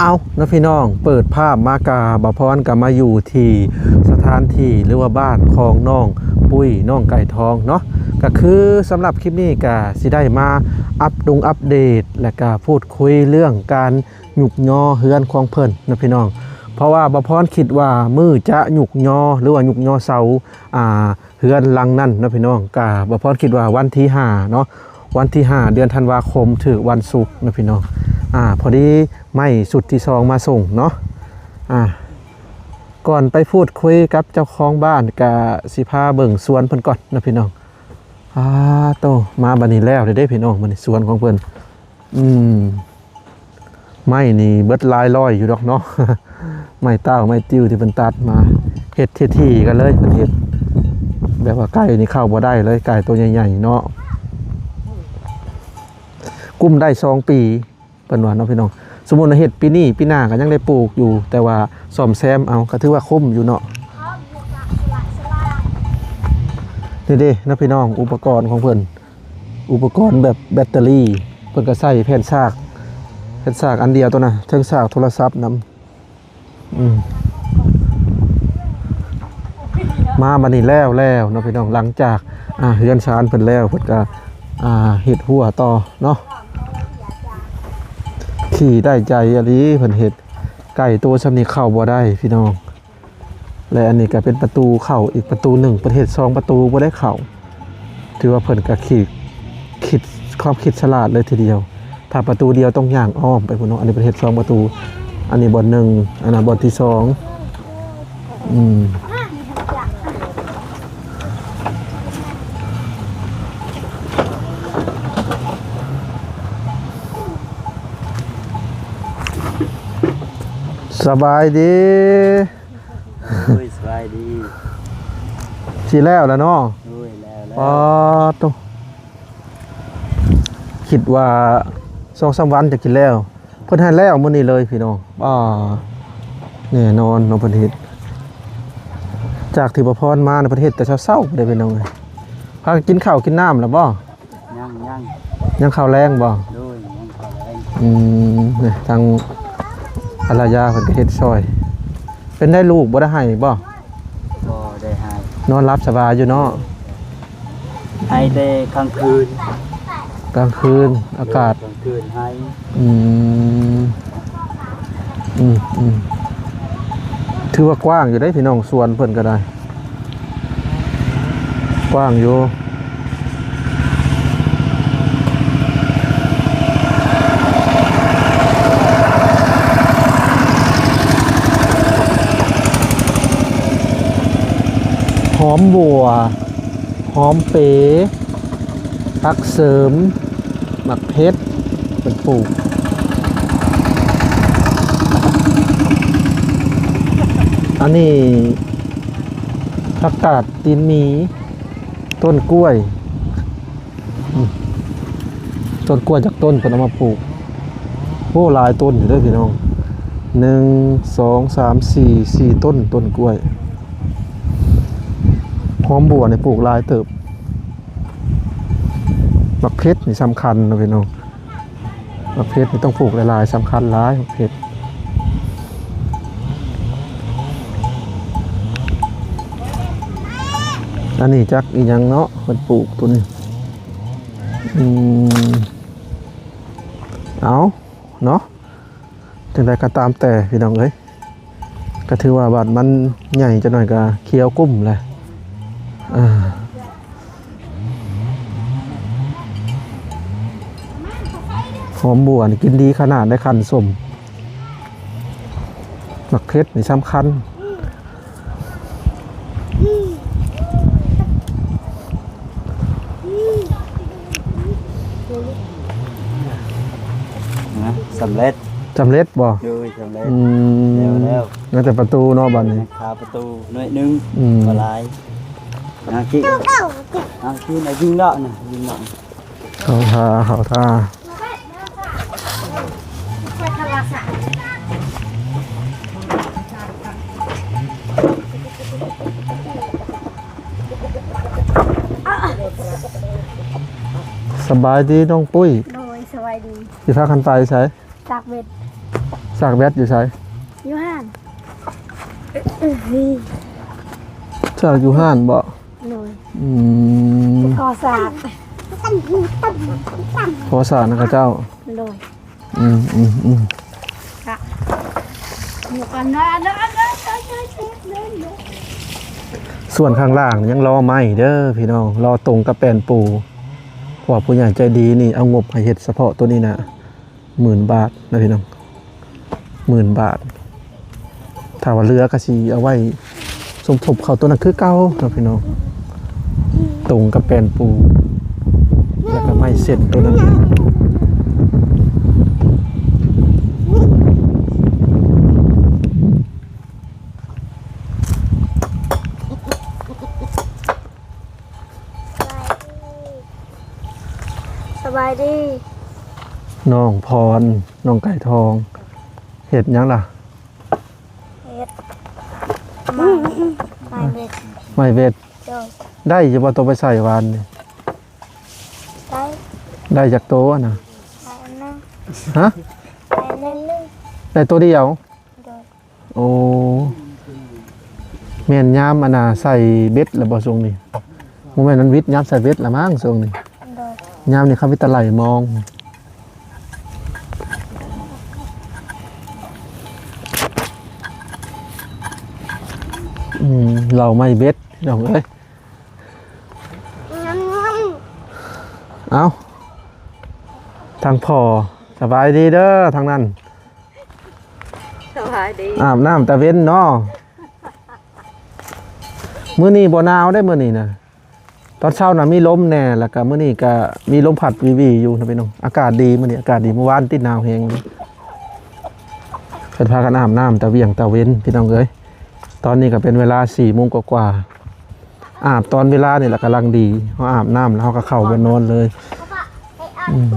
ເອົາເນາະພີ່ນ້ອງ, ເປີດພາບມາກະ ບ່າວພອນກະມາຢູ່ທີ່ສະຖານທີ່ ຫຼືວ່າບ້ານຂອງນ້ອງປຸ້ຍ ນ້ອງໄກ່ທອງເນາະ. ກະຄືສຳລັບຄລິບນີ້ກະຊິໄດ້ມາອັບດົງອັບເດດ ແລະກະພູດຄຸຍເລື່ອງການຍຸກຍໍເຮືອນຂອງເພິ່ນເນາະພີ່ນ້ອງ. ເພາະວ່າບ່າວພອນຄິດວ່າມື້ຈະຍຸກຍໍ ຫຼືວ່າຍຸກຍໍເສົາ ອ່າ ເຮືອນຫຼັງນັ້ນເນາະພີ່ນ້ອງ, ກະບ່າວພອນຄິດວ່າວັນທີຫ້າເນາະ, ວັນທີຫ້າເດືອນທັນວາຄົມ ຖືກວັນສຸກເນາະພີ່ນ້ອງ. ອາ ພໍດີໄມ້ຊຸດທີສອງມາສົ່ງເນາະ. ອາ ກ່ອນໄປພູດຄຸຍກັບເຈົ້າຂອງບ້ານ ກະຊິພາເບິ່ງສວນເພິ່ນກ່ອນເນາະພີ່ນ້ອງ. ອາໂຕ ມາບັດນີ້ແລ້ວເດ້ພີ່ນ້ອງ, ບັດນີ້ສວນຂອງເພິ່ນ ອືມ ໄມ້ນີ້ເບິດຫຼາຍຮ້ອຍຢູ່ດອກເນາະ, ໄມ້ຕ້າວໄມ້ຕິ້ວທີ່ເພິ່ນຕັດມາ ເຮັດຖີ່ໆກັນເລີຍ. ເພິ່ນເຮັດແບບວ່າໄກ່ນີ້ເຂົ້າບໍ່ໄດ້ເລີຍ, ໄກ່ໂຕໃຫຍ່ໆເນາະ. ກຸ້ມໄດ້ສອງປີ ເພິ່ນວ່າເນາະພີ່ນ້ອງ. ສົມມຸດວ່າເຮັດປີນີ້ ປີໜ້າກໍຍັງໄດ້ປູກຢູ່, ແຕ່ວ່າສ້ອມແຊມເອົາ ກໍຖືວ່າຄຸ້ມຢູ່ເນາະ. ນີ້ເດ້ເນາະພີ່ນ້ອງ ອຸປະກອນຂອງເພິ່ນ, ອຸປະກອນແບບແບັດເຕີຣີ ເພິ່ນກໍໃສ່ແຜ່ນສາກ, ແຜ່ນສາກອັນດຽວໂຕນະ, ເທິງສາກໂທລະສັບນຳ. ອືມ ມາບັດນີ້ແລ້ວແລ້ວເນາະພີ່ນ້ອງ, ຫຼັງຈາກ ອ່າ ເຮືອນຊານເພິ່ນແລ້ວ ເພິ່ນກໍ ອ່າ ເຮັດຮົ້ວຕໍ່ເນາະ. ຂີ້ໄດ້ໃຈອີ່ຫຼີ ເພິ່ນເຮັດ, ໄກ່ໂຕຊ່ຳນີ້ເຂົ້າບໍ່ໄດ້ພີ່ນ້ອງ. ແລະ ອັນນີ້ກໍເປັນປະຕູເຂົ້າອີກປະຕູໜຶ່ງ, ເພິ່ນເຮັດສອງປະຕູບໍ່ໄດ້ເຂົ້າ. ຖືວ່າເພິ່ນກໍຄິດ ຄິດ ຄວາມຄິດສະຫຼາດເລີຍທີດຽວ. ຖ້າປະຕູດຽວຕ້ອງຍ່າງອ້ອມໄປພຸ້ນເນາະ. ອັນນີ້ເພິ່ນເຮັດສອງປະຕູ, ອັນນີ້ບ່ອນໜຶ່ງ, ອັນນັ້ນບ່ອນທີສອງ. ອືມ ສະບາຍດີ. ໂດຍ ສະບາຍດີ. ຊິແລ້ວແລ້ວເນາະ? ໂດຍ ແລ້ວແລ້ວ. ອໍ ໂຕ ຄິດວ່າສອງສາມວັນຈະກິນແລ້ວ, ເພິ່ນໃຫ້ແລ້ວມື້ນີ້ເລີຍພີ່ນ້ອງ. ອາ ແນ່ນອນເນາະ ເພິ່ນເຮັດ. ຈາກທີ່ບ່າວພອນມານະ ເພິ່ນເຮັດແຕ່ເຊົ້າໆ ເດ້ພີ່ນ້ອງເອີຍ. ພາກັນກິນເຂົ້າກິນນ້ຳແລ້ວບໍ່? ຍັງ ຍັງ ຍັງເຂົ້າແລງບໍ່? ໂດຍ ຍັງເຂົ້າແລງ. ອືມ ນີ້ທາງພັນລະຍາເພິ່ນກໍເຮັດຊ່ອຍ. ເປັນໄດ້ ລູກບໍ່ໄດ້ໄຫ້ບໍ່? ບໍ່ໄດ້ໄຫ້. ນອນຫຼັບສະບາຍຢູ່ເນາະ? ໄຫ້ແຕ່ກາງຄືນ. ກາງຄືນ ອາກາດ ກາງຄືນໄຫ້. ອືມ ອືມ ອືມ ຖືວ່າກວ້າງຢູ່ເດ້ພີ່ນ້ອງ, ສວນເພິ່ນກໍໄດ້ ກວ້າງຢູ່. ຫອມບົ່ວ ຫອມເປ ຜັກເສີມ ໝາກເຜັດ ເພິ່ນປູກ. ອັນນີ້ຜັກກາດຕີນໝີ, ຕົ້ນກ້ວຍ. ອືມ ຕົ້ນກ້ວຍຈັກຕົ້ນເພິ່ນເອົາມາປູກ? ໂອ້ ຫຼາຍຕົ້ນຢູ່ເດີພີ່ນ້ອງ, ໜຶ່ງ ສອງ ສາມ ສີ່ ສີ່ຕົ້ນ ຕົ້ນກ້ວຍ. ຫອມບົ່ວນີ້ປູກຫຼາຍເຕີບ. ໝາກເຜັດນີ້ສຳຄັນເນາະພີ່ນ້ອງ. ໝາກເຜັດນີ້ຕ້ອງປູກຫຼາຍໆ ສຳຄັນຫຼາຍໝາກເຜັດ. ອັນນີ້ຈັກອີ່ຫຍັງເນາະ ເພິ່ນປູກໂຕນີ້. ອືມ ເອົາເນາະ, ຈັ່ງໃດກໍຕາມແຕ່ພີ່ນ້ອງເອີຍ. ກໍຖືວ່າບາດມັນໃຫຍ່ຈັກໜ້ອຍກໍຂຽວກຸ້ມແຫຼະ. ອາ ຫອມບົ່ວນີ້ກິນດີຂະໜາດໃດ, ຄັນສົ້ມ. ໝາກເຜັດນີ້ສຳຄັນ. ນະ ສຳເລັດ. ສຳເລັດບໍ່? ໂດຍ ສຳເລັດ. ອືມ ແລ້ວ ແລ້ວ ຍັງແຕ່ປະຕູເນາະ ບັດນີ້ ຄາປະຕູໜ້ອຍໜຶ່ງ. ອືມ ບໍ່ຫຼາຍ. ນາກິ ນາກິນ ຍິງເນາະ ຍິງເນາະ. ເຂົ້າທ່າ ເຂົ້າທ່າ. ສະບາຍດີນ້ອງປຸ້ຍ. ໂດຍ ສະບາຍດີ. ຊິພາກັນໄປໃສ? ສາກເບັດ. ສາກແບັດຢູ່ໃສ? ຢູ່ຮ້ານ. ສາກຢູ່ຮ້ານບໍ? ໂດຍ. ອືມ. ຂໍສາກ. ຂໍສາກນຳເຂົາເຈົ້າ. ໂດຍ. ອືມ ອືມ ອືມ. ສ່ວນຂ້າງລ່າງຍັງລໍໄມ້ເດີພີ່ນ້ອງ, ລໍຕົງກັບແປ້ນປູ. ເພາະວ່າຜູ້ໃຫຍ່ໃຈດີນີ້ເອົາງົບໃຫ້ເຮັດສະເພາະໂຕນີ້ນະ ໝື່ນບາດນະພີ່ນ້ອງ, ໝື່ນບາດ. ຖ້າວ່າເຫຼືອກໍຊິເອົາໄວ້ສົມທົບເຂົ້າໂຕນັ້ນຄືເກົ່າເນາະພີ່ນ້ອງ, ຕົງກັບແປ້ນປູ ແລ້ວກໍໄມ້ເສັ້ນໂຕນັ້ນ. ສະບາຍດີ ນ້ອງພອນ ນ້ອງໄກ່ທອງ. ເຮັດຫຍັງລະ? ເຮັດໄມ້ ໄມ້ເບັດ. ໄມ້ເບັດ. ໂດຍ. ໄດ້ຢູ່ບໍ່ ໂຕໄປໃສ່ວານນີ້? ໄດ້. ໄດ້ຈັກໂຕຫັ້ນນະ? ໄດ້ອັນໜຶ່ງ. ຮະ? ໄດ້ອັນໜຶ່ງ. ໄດ້ໂຕດຽວ? ໂດຍ. ໂອ້ ແມ່ນຍາມອັນນ່າໃສ່ເບັດລະບໍ່ຊ່ວງນີ້? ບໍ່ແມ່ນ ມັນວິດຍາມໃສ່ເບັດລະມັ້ງຊ່ວງນີ້. ໂດຍ. ຍາມນີ້ເຂົາມີແຕ່ໄລ່ມອງ. ອືມ ເຫຼົ້າໄມ້ເບັດ ພີ່ນ້ອງເອີຍ. ເອົ້າ ທາງພໍ່ ສະບາຍດີເດີທາງນັ້ນ. ສະບາຍດີ. ອາບນ້ຳຕາເວັນເນາະ. ມື້ນີ້ບໍ່ໜາວເດ້ ມື້ນີ້ນະ. ຕອນເຊົ້ານະມີລົມແດ່ ແລ້ວກະມື້ນີ້ກະມີລົມພັດວີໆຢູ່ນະພີ່ນ້ອງ. ອາກາດດີມື້ນີ້ ອາກາດດີ. ມື້ວານຕິໜາວແຮງ. ເພິ່ນພາກັນອາບນ້ຳຕາວຽງຕາເວັນ ພີ່ນ້ອງເອີຍ. ຕອນນີ້ກະເປັນເວລາສີ່ໂມງກວ່າໆ. ອາບຕອນເວລານີ້ລະກຳລັງດີ. ເຮົາອາບນ້ຳແລ້ວເຮົາກໍເຂົ້າບ່ອນນອນເລີຍ. ອືມ.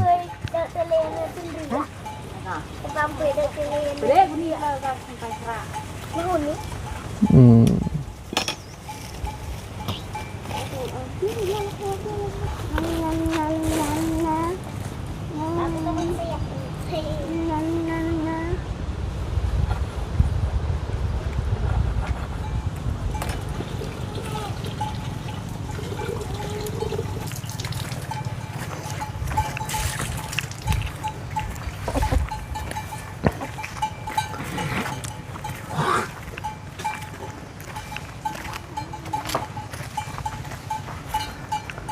ອືມ.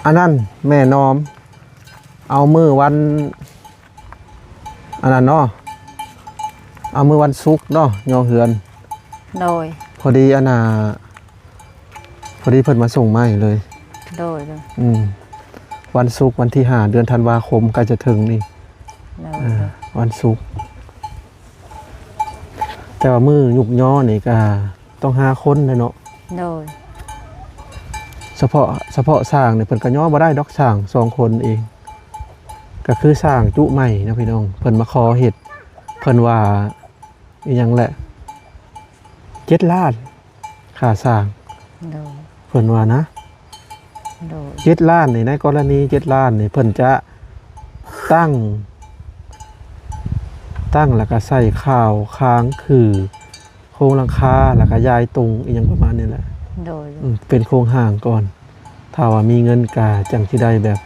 ອັນນັ້ນແມ່ນອມ ເອົາມື້ວັນ ອັນນັ້ນເນາະ ເອົາມື້ວັນສຸກເນາະ ຍໍເຮືອນ. ໂດຍ. ພໍດີອັນນ່າ ພໍດີເພິ່ນມາສົ່ງໄມ້ເລີຍ. ໂດຍ ໂດຍ. ອືມ ວັນສຸກວັນທີຫ້າ ເດືອນທັນວາຄົມ ໃກ້ຈະເຖິງນີ້. ໂດຍ. ເອີ ວັນສຸກ. ແຕ່ວ່າມື້ຍຸກຍໍນີ້ກະຕ້ອງຫ້າຄົນແຫຼະເນາະ. ໂດຍ. ສະເພາະ ສະເພາະຊ່າງນີ້ເພິ່ນກະຍໍບໍ່ໄດ້ດອກ ຊ່າງສອງຄົນເອງ. ກະຄືສ້າງຈຸໃໝ່ເນາະພີ່ນ້ອງ, ເພິ່ນມາຂໍເຮັດ ເພິ່ນວ່າອີ່ຫຍັງແຫຼະ ເຈັດລ້ານ ຄ່າສ້າງ. ໂດຍ. ເພິ່ນວ່ານະ. ໂດຍ. ເຈັດລ້ານນີ້ ໃນກໍລະນີເຈັດລ້ານນີ້ ເພິ່ນຈະຕັ້ງ ຕັ້ງແລ້ວກະໃສ່ຄາວຄາງຄື ໂຄງຫຼັງຄາ ແລ້ວກະຢາຍຕຸງ ອີ່ຫຍັງປະມານນີ້ແຫຼະ. ໂດຍ. ອືມ ເປັນໂຄງຮ່າງກ່ອນ, ຖ້າວ່າມີເງິນກະຈັ່ງຊິໄດ້ແບບ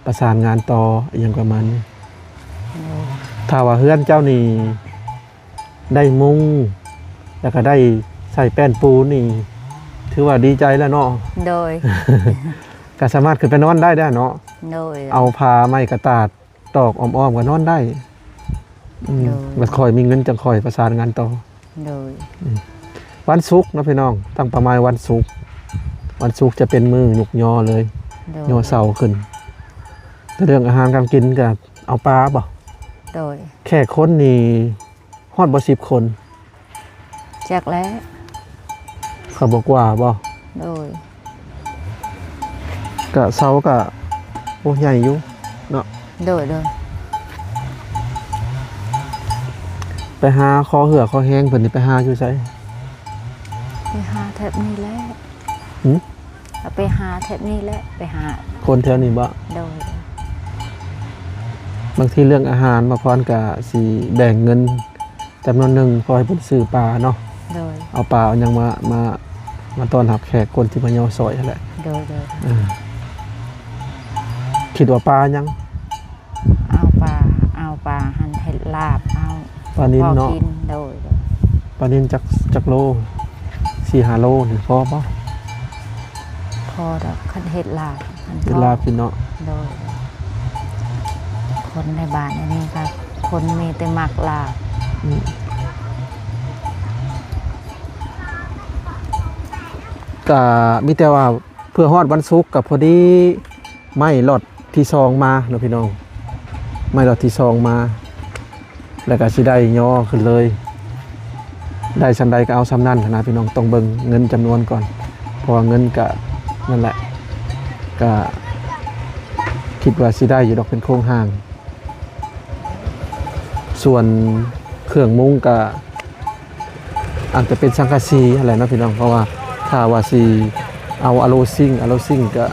ປະສານງານຕໍ່ ອີ່ຫຍັງປະມານນີ້. ໂດຍ. ຖ້າວ່າເຮືອນເຈົ້ານີ້ໄດ້ມຸງ ແລ້ວກະໄດ້ໃສ່ແປ້ນປູນີ້ ຖືວ່າດີໃຈແລ້ວເນາະ. ໂດຍ. ກະສາມາດຂຶ້ນໄປນອນໄດ້ເດ້ເນາະ. ໂດຍ. ເອົາຜ້າໄມ້ກະຕາດ ຕອກອ້ອມໆກໍນອນໄດ້. ອືມ ໂດຍ. ບັດຄ່ອຍມີເງິນຈັ່ງຄ່ອຍປະສານງານຕໍ່. ໂດຍ. ອືມ ວັນສຸກເນາະພີ່ນ້ອງ, ຕັ້ງເປົ້າໝາຍວັນສຸກ, ວັນສຸກຈະເປັນມື້ຍຸກຍໍເລີຍ. ໂດຍ. ຍໍເສົາຂຶ້ນ. ແຕ່ເລື່ອງອາຫານການກິນກໍເອົາປາບໍ? ໂດຍ. ແຂກຄົນນີ້ຮອດບໍ່ສິບຄົນ? ຈັກແລ້ວ ເຂົາບໍ່ກວ່າບໍ? ໂດຍ. ກະເສົາກະ ໂອ້ ໃຫຍ່ຢູ່ເນາະ. ໂດຍ ໂດຍ. ໄປຫາຂໍເຫື່ອຂໍແຮງເພິ່ນນີ້ ໄປຫາຢູ່ໃສ? ໄປຫາແຖບນີ້ແຫຼະ. ຫື? ເອົາໄປຫາແຖບນີ້ແຫຼະ ໄປຫາຄົນແຖວນີ້ບໍ? ໂດຍ. ບາງທີເລື່ອງອາຫານ ບ່າວພອນກະຊິແບ່ງເງິນ ຈຳນວນໜຶ່ງ ພໍໃຫ້ເພິ່ນຊື້ປາເນາະ ໂດຍ ເອົາປາເອົາຫຍັງມາ ມາ ມາຕ້ອນຮັບແຂກຄົນທີ່ມາຍໍຊ່ອຍຫັ້ນແຫຼະ ໂດຍ ໂດຍ ເອີ ຄິດວ່າປາຫຍັງ? ເອົາປາ ເອົາປາຫັ້ນເຮັດລາບ ເອົາ ປານິນເນາະ ພໍກິນ ໂດຍ ໂດຍ ປານິນຈັກ ຈັກໂລ? ສີ່ຫ້າໂລນີ້ພໍບໍ່? ພໍດອກ ຄັນເຮັດລາບ ເຮັດລາບກິນເນາະ ໂດຍ ຄົນໃນບ້ານອັນນີ້ກໍຄົນມີແຕ່ມັກລາບ ອືມ ກະມີແຕ່ວ່າເພື່ອຮອດວັນສຸກກະພໍດີ ໄມ້ລັອດທີສອງມາເນາະພີ່ນ້ອງ ໄມ້ລັອດທີສອງມາ ແລ້ວກະຊິໄດ້ຍໍຂຶ້ນເລີຍ ໄດ້ສ່ຳໃດກະເອົາສ່ຳນັ້ນຫັ້ນນະພີ່ນ້ອງ ຕ້ອງເບິ່ງເງິນຈຳນວນກ່ອນ ເພາະວ່າເງິນກະນັ້ນແຫຼະ ກະຄິດວ່າຊິໄດ້ຢູ່ດອກເປັນໂຄງຮ່າງ ສ່ວນເຄື່ອງມຸງກະ ອາດຈະເປັນສັງກະສີຫັ້ນແຫຼະເນາະພີ່ນ້ອງ ເພາະວ່າຖ້າວ່າຊິເອົາອາໂລຊິງ ອາໂລຊິງກະ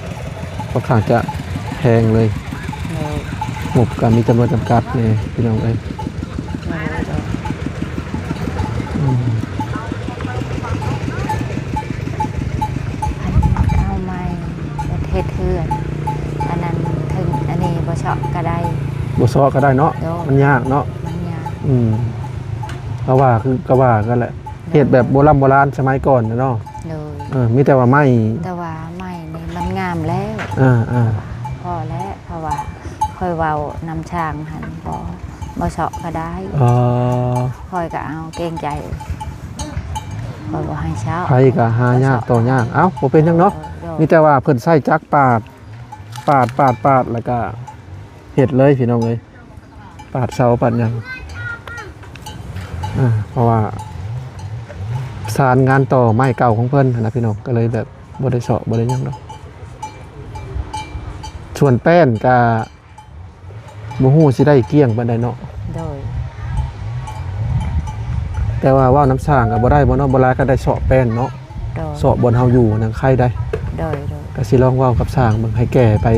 ຄ່ອນຂ້າງຈະແພງເລີຍ ໂດຍ ງົບກະມີຈຳນວນຈຳກັດແດ່ພີ່ນ້ອງເອີຍ ໂດຍ ໂດຍ ອືມ ອັນເອົາໄມ້ເຮັດເຮືອນ ອັນນັ້ນເຖິງອັນນີ້ບໍ່ເຊາະກະໄດ້ ບໍ່ເຊາະກະໄດ້ເນາະ ໂດຍ ມັນຍາກເນາະ ມັນຍາກ ອືມ ກະວ່າຄື ກະວ່າກັນແຫຼະ ເຮັດແບບໂບລຳໂບລານສະໄໝກ່ອນເນາະ ໂດຍ ເອີ ມີແຕ່ວ່າໄມ້ ແຕ່ວ່າໄມ້ນີ້ມັນງາມແລ້ວ ເອີໆ ພໍແລ້ວ ເພາະວ່າຂ້ອຍເວົ້ານຳຊ່າງຫັ້ນ ບໍ່ ບໍ່ເຊາະກະໄດ້ ອໍ ຂ້ອຍກະເອົາເກງໃຈ ຂ້ອຍບໍ່ໃຫ້ເຊາະ ໃຜກະຫາຍາກຕໍ່ຍາກ ເອົ້າ ບໍ່ເປັນຫຍັງເນາະ ໂດຍ ມີແຕ່ວ່າເພິ່ນໃຊ້ຈັກປາດ ປາດ ປາດ ປາດ ແລ້ວກະເຮັດເລີຍພີ່ນ້ອງເອີຍ ປາດເສົາປາດຫຍັງ ອາ ເພາະວ່າສານງານຕໍ່ໄມ້ເກົ່າຂອງເພິ່ນຫັ້ນນະພີ່ນ້ອງ ກະເລີຍແບບບໍ່ໄດ້ເຊາະບໍ່ໄດ້ຫຍັງດອກ ສ່ວນແປ້ນກະບໍ່ຮູ້ຊິໄດ້ກ້ຽງປານໃດເນາະ ໂດຍ ແຕ່ວ່າເວົ້ານຳຊ່າງກະບໍ່ໄດ້ບໍ່ເນາະ ບໍ່ຫຼາຍກະໄດ້ເຊາະແປ້ນເນາະ ໂດຍ ເຊາະບ່ອນເຮົາຢູ່ນັ້ນໄຄໄດ໋ ໂດຍ ໂດຍ ກະຊິລອງເວົ້າກັບຊ່າງເບິ່ງ ໃຫ້ແກ່ໄປ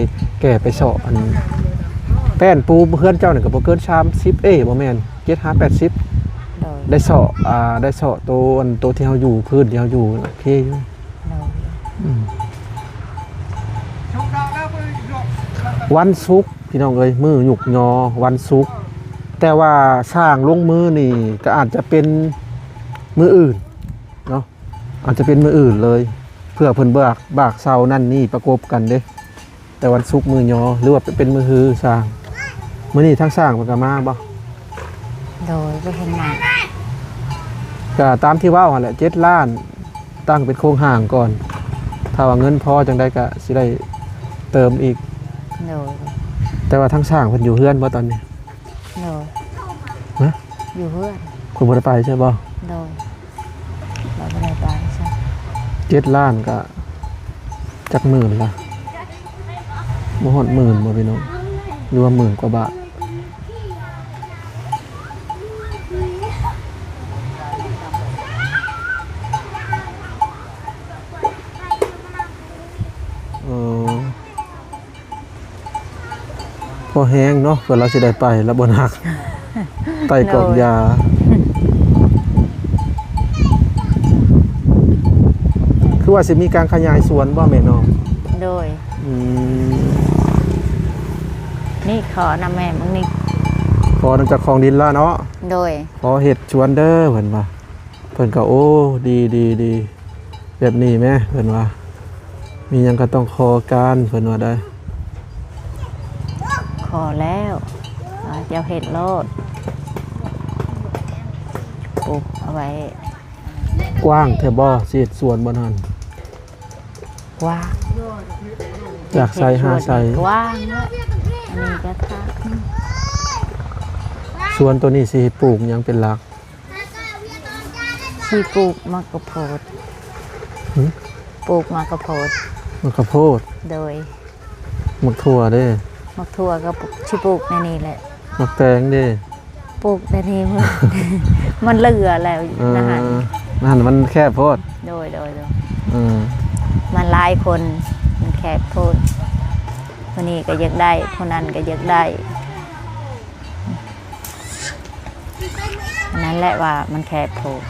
ແກ່ໄປເຊາະອັນ ແປ້ນປູເຮືອນເຈົ້ານີ້ກະບໍ່ເກີນສາມສິບເອ ບໍ່ແມ່ນ ເຈັດຫາແປດສິບ ໂດຍ ໄດ້ເຊາະ ອາ ໄດ້ເຊາະໂຕ ອັນ ໂຕທີ່ເຮົາຢູ່ ພື້ນທີ່ເຮົາຢູ່ ໂອເຄຢູ່ ໂດຍ ອືມ ວັນສຸກ ພີ່ນ້ອງເອີຍ ມື້ຍຸກຍໍວັນສຸກ ແຕ່ວ່າຊ່າງລົງມືນີ້ກະອາດຈະເປັນມື້ອື່ນເນາະ ອາດຈະເປັນມື້ອື່ນເລີຍ ເພື່ອເພິ່ນບາກ ບາກເສົານັ້ນນີ້ປະກົບກັນເດ້ ແຕ່ວັນສຸກມື້ຍໍ ຫຼືວ່າເປັນມື້ຮືຊ່າງ ມື້ນີ້ທາງຊ່າງເພິ່ນກະມາບໍ່? ໂດຍ ບໍ່ເຫັນມາ ກະຕາມທີ່ເວົ້າຫັ້ນແຫຼະ ເຈັດລ້ານ ຕັ້ງເປັນໂຄງຮ່າງກ່ອນ ຖ້າວ່າເງິນພໍຈັ່ງໃດກະຊິໄດ້ເຕີມອີກ ໂດຍ ແຕ່ວ່າທາງຊ່າງເພິ່ນຢູ່ເຮືອນບໍ່ຕອນນີ້? ໂດຍ ຮະ? ຢູ່ເຮືອນ ເພິ່ນບໍ່ໄດ້ໄປໃຊ່ບໍ່? ໂດຍ ເຮົາບໍ່ໄດ້ໄປຊະ ເຈັດລ້ານກະຈັກໝື່ນລະ ບໍ່ຮອດໝື່ນບໍ່ພີ່ນ້ອງ ຫຼືວ່າໝື່ນກວ່າບາດ? ເອີ ພໍແຮງເນາະ ເພື່ອລາວຊິໄດ້ໄປ ລາວບໍ່ໜັກ ໄຕ້ກອກຢາ ໂດຍ ຄືວ່າຊິມີການຂະຫຍາຍສວນບໍ່ແມ່ນ້ອງ? ໂດຍ ອືມ ນີ້ຂໍນຳແມ່ບາງນີ້ ຂໍນຳເຈົ້າຂອງດິນລະເນາະ ໂດຍ ຂໍເຮັດສວນເດີ ເພິ່ນວ່າ ເພິ່ນກໍ ໂອ້ ດີ ດີ ດີ ແບບນີ້ແມ ເພິ່ນວ່າ ມີຫຍັງກໍຕ້ອງຂໍການ ເພິ່ນວ່າໄດ໋ ຂໍແລ້ວ ວ່າເຈົ້າເຮັດໂລດ ປູກເອົາໄວ້ ກວ້າງແທ້ບໍ່ ຊິເຮັດສວນບ່ອນຫັ້ນ? ກວ້າງ ຈາກໄຊຫາໄຊ ກວ້າງເນາະ ອັນນີ້ກໍຖ້າ ສວນໂຕນີ້ຊິປູກຫຍັງເປັນຫຼັກ? ຊິປູກໝາກກະໂພດ ຫື? ປູກໝາກກະໂພດ ໝາກກະໂພດ ໂດຍ ໝາກຖົ່ວເດ້? ໝາກຖົ່ວກໍປູກ ຊິປູກໃນນີ້ແຫຼະ ໝາກແຕງເດ້? ປູກໃນນີ້ ມັນ ມັນເຫຼືອແລ້ວ ເອີ ໃນຫັ້ນ ໃນຫັ້ນມັນແຄບໂພດ ໂດຍ ໂດຍ ໂດຍ ເອີ ມັນຫຼາຍຄົນ ມັນແຄບໂພດ ຜູ້ນີ້ກໍຢາກໄດ້ ຜູ້ນັ້ນກໍຢາກໄດ້. ອັນນັ້ນແຫຼະວ່າມັນແຄບໂພດ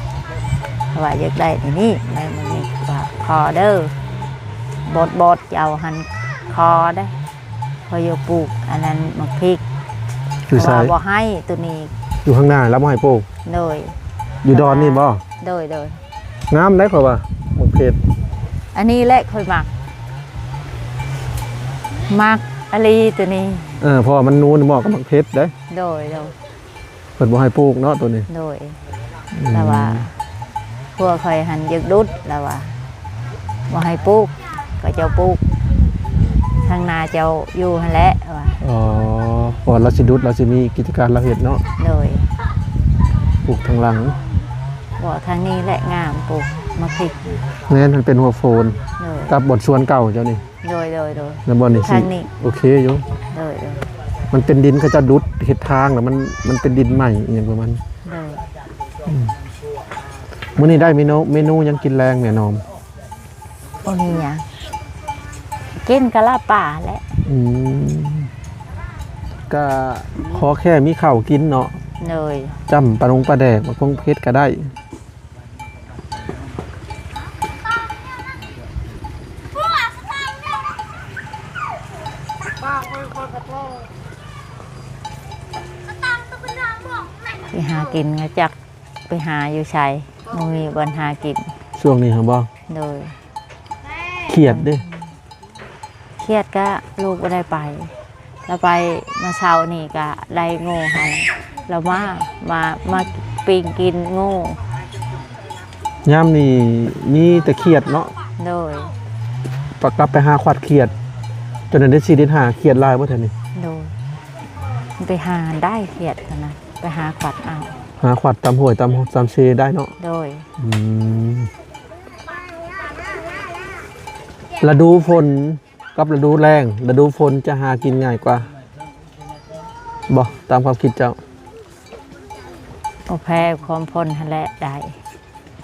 ເພາະວ່າຢາກໄດ້ໃນນີ້ ແລ້ວມັນມີວ່າຂໍເດີ ບົດໆ ເຈົ້າຫັ້ນຂໍເດ້ ຂ້ອຍຢາກປູກອັນນັ້ນໝາກພິກ ຢູ່ໃສ? ເຂົາວ່າບໍ່ໃຫ້ໂຕນີ້ ຢູ່ຂ້າງໜ້າລາວບໍ່ໃຫ້ປູກ? ໂດຍ ຢູ່ດອນນີ້ບໍ່? ໂດຍໆ ງາມໄດ໋ ຂ້ອຍວ່າໝາກເຜັດ ອັນນີ້ແຫຼະຂ້ອຍມັກ ມັກອີ່ຫຼີໂຕນີ້ ເອີ ເພາະວ່າມັນນູນ ເໝາະກັບໝາກເຜັດເດ້ ໂດຍໆ ເພິ່ນບໍ່ໃຫ້ປູກເນາະໂຕນີ້ ໂດຍ ອືມ ລາວວ່າ ຜົວຂ້ອຍຫັ້ນຢາກດຸດ ລາວວ່າ ບໍ່ໃຫ້ປູກ ເຂົາເຈົ້າປູກ ທາງນາເຈົ້າຢູ່ຫັ້ນແຫຼະວ່າ ອໍ ເພາະວ່າລາວຊິດຸດ ລາວຊິມີກິດຈະການລາວເຮັດເນາະ ໂດຍ ປູກທາງຫຼັງ ບໍ່ ທາງນີ້ແຫຼະງາມ ປູກໝາກພິກ ແມ່ນ ມັນເປັນຫົວໂຟນ ໂດຍ ກັບບ່ອນສວນເກົ່າເຈົ້ານີ້ ໂດຍໆໆ ແມ່ນບໍ່ນີ້? ທາງນີ້ ໂອເຄຢູ່ ໂດຍໆ ມັນເປັນດິນເຂົາເຈົ້າດຸດເຮັດທາງ ແລ້ວມັນ ມັນເປັນດິນໃໝ່ອີ່ຫຍັງປະມານ ໂດຍ ອືມ ມື້ນີ້ໄດ້ເມນູ ເມນູຫຍັງກິນແລງແມ່ນອມ? ບໍ່ມີຫຍັງ ກິນກະລາບປາແຫຼະ ອືມ ກະຂໍແຄ່ມີເຂົ້າກິນເນາະ ໂດຍ ຈ້ຳປາດົງປາແດກ ໝາກເຜັດກະໄດ້. ໄປຫາກິນກໍຈັກໄປຫາຢູ່ໃສ ບໍ່ມີບ່ອນຫາກິນ ຊ່ວງນີ້ຫັ້ນບໍ່? ໂດຍ ຄຽດເດ້. ຄຽດກະລູກບໍ່ໄດ້ໄປ ລາວໄປມື້ເຊົ້ານີ້ກະໄດ້ໂງ່ໃຫ້ລາວມາ ມາ ມາປີ້ງກິນໂງ່. ຍາມນີ້ມີແຕ່ຄຽດເນາະ? ໂດຍ. ປະ ກັບໄປຫາຂວັດຄຽດ ຈົນໄດ້ສີ່ເດືອນຫ້າ ຄຽດຫຼາຍບໍ່ແຖວນີ້? ໂດຍ. ໄປຫາໄດ້ຄຽດຫັ້ນນະ ໄປຫາຂວັດເອົາ ຫາຂວັດຕາມຫ້ວຍ ຕາມ ຕາມເຊໄດ້ເນາະ? ໂດຍ. ອືມ ລະດູຝົນ ກັບລະດູແລ້ງ ລະດູຝົນຈະຫາກິນງ່າຍກວ່າບໍ່ ຕາມຄວາມຄິດເຈົ້າ? ບໍ່ແພ້ຄວາມຝົນຫັ້ນແຫຼະໄດ້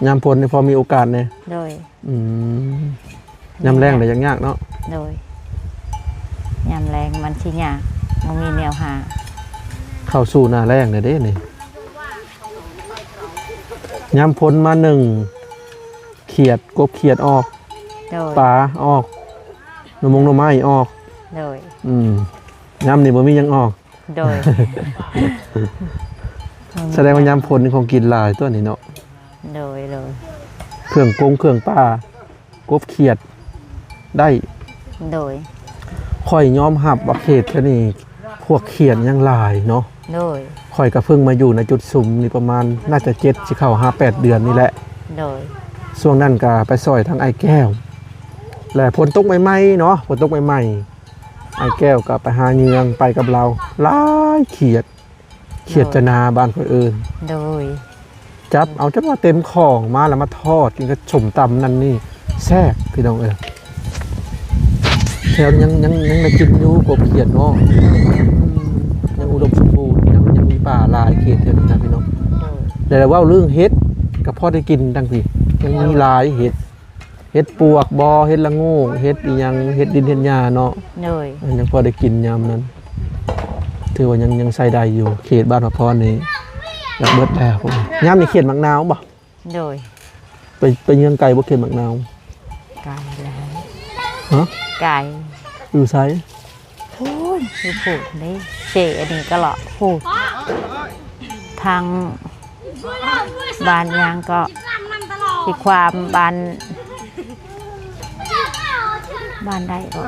ຍາມຝົນນີ້ພໍມີໂອກາດແດ່? ໂດຍ. ອືມ ຍາມແລ້ງລະຍາກໆເນາະ? ໂດຍ. ຍາມແລ້ງມັນຊິຍາກ ບໍ່ມີແນວຫາ ເຂົ້າສູ່ໜ້າແລ້ງແລ້ວເດ້ນີ້ ຍາມຝົນມາໜຶ່ງ ຂຽດ ກົບຂຽດອອກ ໂດຍ ປາອອກ ໜໍ່ມົງໜໍ່ໄມ້ອອກ ໂດຍ ອືມ ຍາມນີ້ບໍ່ມີຫຍັງອອກ ໂດຍ ສະແດງວ່າຍາມຝົນນີ້ຂອງກິນຫຼາຍຕົວະນີ້ເນາະ ໂດຍ ໂດຍ ເຄື່ອງກົງເຄື່ອງປ່າ ກົບຂຽດໄດ້ ໂດຍ ຂ້ອຍຍອມຮັບວ່າເຂດແຖວນີ້ພວກຂຽດຍັງຫຼາຍເນາະ ໂດຍ ຂ້ອຍກະເພິ່ງມາຢູ່ໃນຈຸດຊຸມນີ້ປະມານໜ້າຈະເຈັດ ຊິເຂົ້າຫາແປດເດືອນນີ້ແຫຼະ ໂດຍ ຊ່ວງນັ້ນກະໄປຊ່ອຍທາງອ້າຍແກ້ວ ແລະຝົນຕົກໃໝ່ໆເນາະ ຝົນຕົກໃໝ່ໆ ອ້າຍແກ້ວກະໄປຫາເຫຍື່ອງ ໄປກັບລາວ ຫຼາຍຂຽດ ຂຽດຈະນາ ໂດຍ ບ້ານຂ້ອຍເອີ້ນ ໂດຍ ຈັບເອົາຈົນວ່າເຕັມຂອງມາ ແລ້ວມາທອດກິນກັບສົ້ມຕຳນັ້ນນີ້ ແຊບພີ່ນ້ອງເອີຍ ແຖວນີ້ຍັງ ຍັງ ຍັງໄດ້ກິນຢູ່ ກົບຂຽດເນາະ ອືມ ຍັງອຸດົມສົມບູນ ຍັງ ຍັງມີປາຫຼາຍເຂດແຖວນີ້ນະພີ່ນ້ອງ ໂດຍ ແຕ່ເວົ້າເລື່ອງເຫັດ ກະພໍໄດ້ກິນທັງພີ້ ຍັງມີຫຼາຍເຫັດ ເຫັດປວກບໍ ເຫັດລະໂງກ ເຫັດອີ່ຫຍັງ ເຫັດດິນເຫັດຫຍ້າເນາະ ໂດຍ ຍັງພໍໄດ້ກິນຍາມນັ້ນ ຖືວ່າຍັງ ຍັງໃຊ້ໄດ້ຢູ່ ເຂດບ້ານພະພອນນີ້ ຢາກເບິດແລ້ວ ຍາມນີ້ຂຽດໝາກນາວບໍ? ໂດຍ ໄປ ໄປເຫຍື່ອງໄກບໍ່ຂຽດໝາກນາວ? ໄກແລ້ວ ຮະ? ໄກ ຢູ່ໃສ? ພຸ້ນ ຢູ່ພຸ້ນເດ້ ເຊອັນນີ້ກະເລາະພຸ້ນ ທາງບ້ານຫຍັງເກາະ ຊິຂວາມບ້ານ ບ້ານໃດເກາະ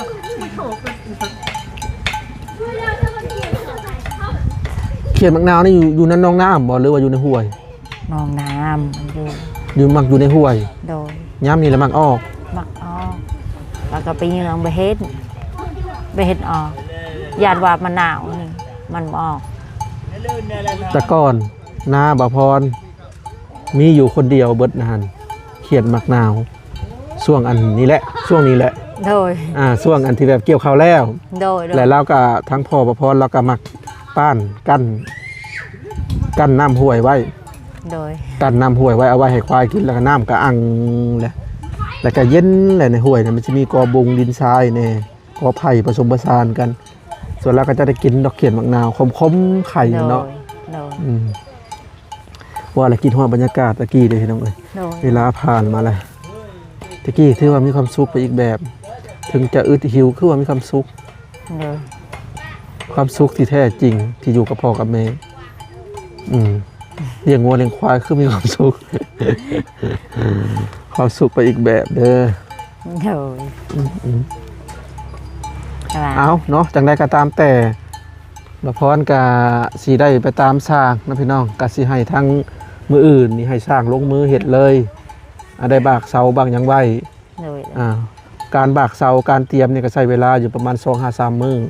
ຂຽດໝາກນາວນີ້ຢູ່ ຢູ່ໃນໜອງນ້ຳບໍ ຫຼືວ່າຢູ່ໃນຫ້ວຍ? ໜອງນ້ຳມັນຢູ່ ຢູ່ ມັກຢູ່ໃນຫ້ວຍ ໂດຍ ຍາມນີ້ລະມັກອອກ ມັກອອກ ແລ້ວກະໄປເຫຍື່ອງ ບໍ່ເຫັນ ບໍ່ເຫັນອອກ ຢ້ານວ່າມັນໜາວນີ້ ມັນບໍ່ອອກ ແຕ່ກ່ອນນາບ່າວພອນ ມີຢູ່ຄົນດຽວເບິດນະຫັ້ນ ຂຽດໝາກນາວ ຊ່ວງອັນນີ້ແຫຼະ ຊ່ວງນີ້ແຫຼະ ໂດຍ ອາ ຊ່ວງອັນທີ່ແບບກ່ຽວເຂົ້າແລ້ວ ໂດຍໆ ແລະລາວກະ ທາງພໍ່ບ່າວພອນລາວກະມັກປ້ານ ກັ້ນ ກັ້ນນ້ຳຫ້ວຍໄວ້ ໂດຍ ກັ້ນນ້ຳຫ້ວຍໄວ້ ເອົາໄວ້ໃຫ້ຄວາຍກິນ ແລ້ວກະນ້ຳກະອັ່ງແຫຼະ ແລ້ວກະເຢັນແຫຼະ ໃນຫ້ວຍນະ ມັນຊິມີກໍບຸງດິນຊາຍແດ່ ກໍໄຜ່ປະສົມປະສານກັນ ສ່ວນຫຼາຍເຂົາເຈົ້າໄດ້ກິນດອກຂຽດໝາກນາວ ຂົມໆ ໄຂ່ເນາະ ໂດຍ ໂດຍ ອືມ. ວ່າລະຄິດຮອດບັນຍາກາດຕະກີ້ເດ້ພີ່ນ້ອງເອີຍ ໂດຍ ເວລາຜ່ານມາແລ້ວ ຕະກີ້ຖືວ່າມີຄວາມສຸກໄປອີກແບບ ເຖິງຈະອຶດຫິວຄືວ່າມີຄວາມສຸກ ໂດຍ ຄວາມສຸກທີ່ແທ້ຈິງທີ່ຢູ່ກັບພໍ່ກັບແມ່ ອືມ ລ້ຽງງົວລ້ຽງຄວາຍຄືມີຄວາມສຸກ ຄວາມສຸກໄປອີກແບບເດີ ໂດຍ ອືມໆ ແຕ່ວ່າ ເອົາເນາະ ຈັ່ງໃດກໍຕາມແຕ່ ບ່າວພອນກະຊິໄດ້ໄປຕາມຊ່າງເນາະພີ່ນ້ອງ ກະຊິໃຫ້ທາງມື້ອື່ນນີ້ໃຫ້ຊ່າງລົງມືເຮັດເລີຍ ອາ ໄດ້ບາກເສົາບາກຫຍັງໄວ້ ໂດຍ ອາ ການບາກເສົາການຕຽມນີ້ກະໃຊ້ເວລາຢູ່ປະມານສອງຫາສາມມື້ ໂດຍ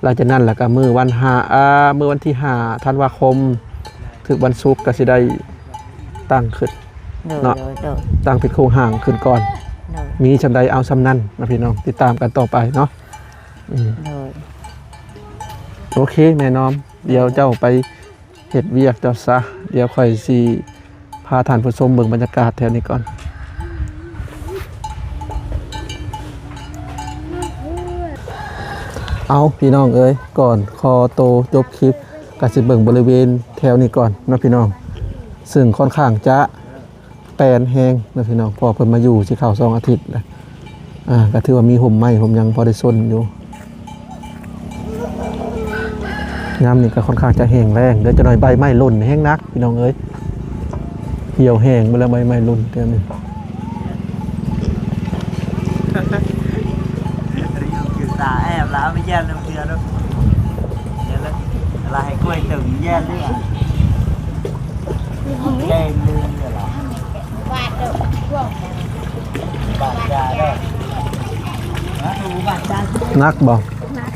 ຫຼັງຈາກນັ້ນລະກະມື້ວັນຫ້າ ອາ ມື້ວັນທີຫ້າທັນວາຄົມ ຖືກວັນສຸກກະຊິໄດ້ຕັ້ງຂຶ້ນ ໂດຍ ເນາະ ໂດຍ ໂດຍ ຕັ້ງເປັນໂຄງຮ່າງຂຶ້ນກ່ອນ ໂດຍ ມີຊ່ຳໃດເອົາຊ່ຳນັ້ນເນາະພີ່ນ້ອງ ຕິດຕາມກັນຕໍ່ໄປເນາະ ອືມ ໂດຍ ໂອເຄແມ່ນອມ ດຽວເຈົ້າໄປເຮັດວຽກເຈົ້າຊະ ດຽວຂ້ອຍຊິພາທ່ານຜູ້ຊົມເບິ່ງບັນຍາກາດແຖວນີ້ກ່ອນ. ເອົາ ພີ່ນ້ອງເອີຍ ກ່ອນຂໍໂຕຈົບຄລິບ ກະຊິເບິ່ງບໍລິເວນແຖວນີ້ກ່ອນເນາະພີ່ນ້ອງ ເຊິ່ງຄ່ອນຂ້າງຈະ ແຕນແຮງເນາະພີ່ນ້ອງ ເພາະເພິ່ນມາຢູ່ຊິເຂົ້າສອງອາທິດແລ້ວ ອາ ກໍຖືວ່າມີຮົ່ມໄມ້ຮົ່ມຫຍັງພໍໄດ້ຊົນຢູ່ ຍາມນີ້ກໍຄ່ອນຂ້າງຈະແຫ້ງແລ້ງ ດຽວຈັກໜ້ອຍໃບໄມ້ຫຼົ່ນແຮງໜັກພີ່ນ້ອງເອີຍ ຫ່ຽວແຫ້ງໝົດແລ້ວ ໃບໄມ້ຫຼົ່ນແຖວນີ້ ຄືຕາແອບລະເອົາໄປຢ້ານນຳເທື່ອເນາະ ຢ້ານລະ ລະໃຫ້ກ້ວຍຕຶງຢ້ານເລີຍ ແດງເລີຍລະ. ໜັກບໍ່? ໜັກ.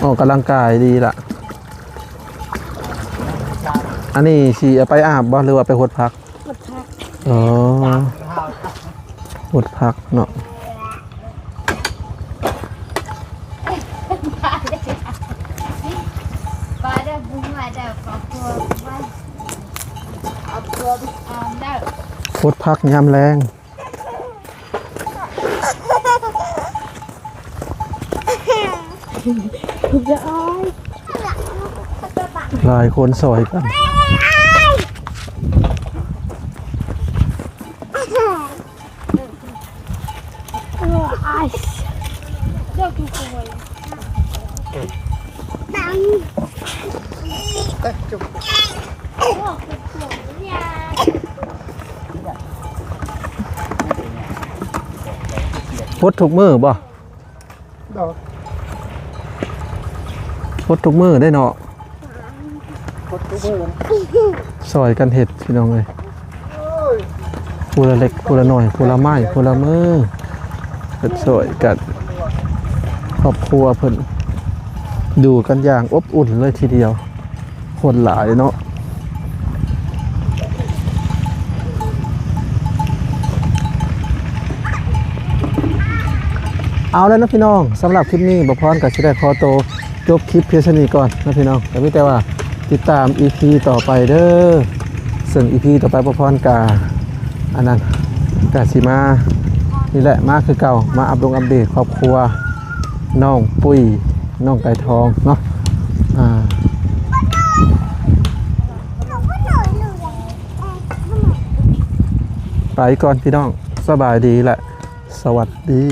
ອອກກຳລັງກາຍດີລະ. ອັນນີ້ຊິເອົາໄປອາບບໍ່ ຫຼືວ່າໄປຫົດຜັກ? ຫົດຜັກ. ອໍ ຫົດຜັກເນາະ. ຫົດຜັກຍາມແລງ. ຫຼາຍຄົນຊ່ອຍກັນ. ຫົດທຸກມື້ບໍ່? ໂດຍ. ຫົດທຸກມື້ເດ້ເນາະ. ຫົດທຸກມື້. ຊ່ອຍກັນເຮັດພີ່ນ້ອງເອີຍ. ຜູ້ລະເລັກຜູ້ລະໜ້ອຍ ຜູ້ລະໄມ້ຜູ້ລະມື ເຮັດຊ່ອຍກັນ. ຄອບຄົວເພິ່ນຢູ່ກັນຢ່າງອົບອຸ່ນເລີຍທີດຽວ. ຄົນຫຼາຍເນາະ. ເອົາແລ້ວເນາະພີ່ນ້ອງ, ສຳລັບຄລິບນີ້ ບ່າວພອນກໍຊິໄດ້ຂໍໂຕຈົບຄລິບພຽງສ່ຳນີ້ກ່ອນເນາະພີ່ນ້ອງ, ກໍມີແຕ່ວ່າຕິດຕາມອີພີຕໍ່ໄປເດີ. ເຊິ່ງອີພີຕໍ່ໄປ ບ່າວພອນກໍ ອັນນັ້ນ ກໍຊິມານີ້ແຫຼະ ມາຄືເກົ່າ ມາອັບດົງອັບເດດຄອບຄົວນ້ອງປຸ້ຍ ນ້ອງໄກ່ທອງເນາະ. ອ່າ ໄປກ່ອນພີ່ນ້ອງ, ສະບາຍດີ ແລະ ສະຫວັດດີ.